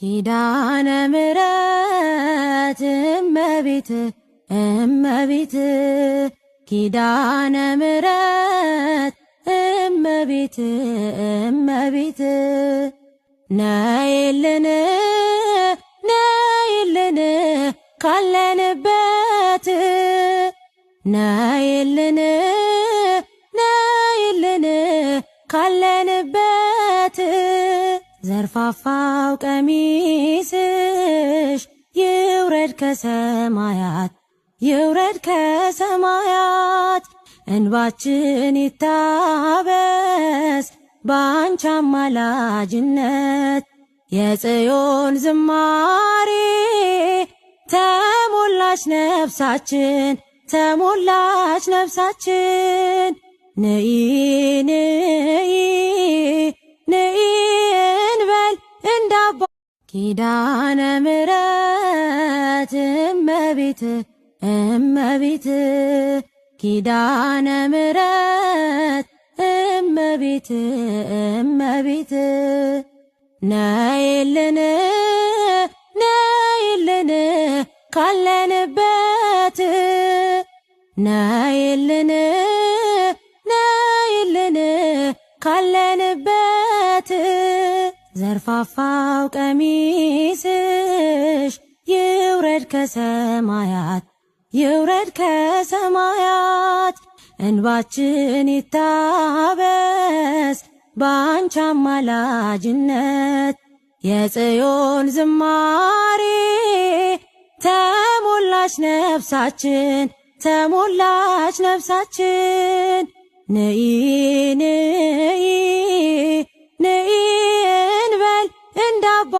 ኪዳነ ምሕረት እመቤት እመቤት ኪዳነ ምሕረት እመቤት እመቤት ነይልን ነይልን ካለንበት ነይልን ነይልን ካለንበት ዘርፋፋው ቀሚስሽ ይውረድ ከሰማያት ይውረድ ከሰማያት እንባችን ይታበስ ባንቺ አማላጅነት የጽዮን ዝማሬ ተሞላች ነፍሳችን ተሞላች ነፍሳችን ንኢ ንኢ ንኢ እንበል እንዳባ ኪዳነ ምሕረት እመቤት እመቤት ኪዳነ ምሕረት እመቤት እመቤት ነይልን ነይልን ካለንበት ነይልን ነይልን ካለንበት ዘርፋፋው ቀሚስሽ ይውረድ ከሰማያት ይውረድ ከሰማያት እንባችን ይታበስ ባንቺ አማላጅነት የጽዮን ዝማሬ ተሞላች ነፍሳችን ተሞላች ነፍሳችን ንኢ ንኢ።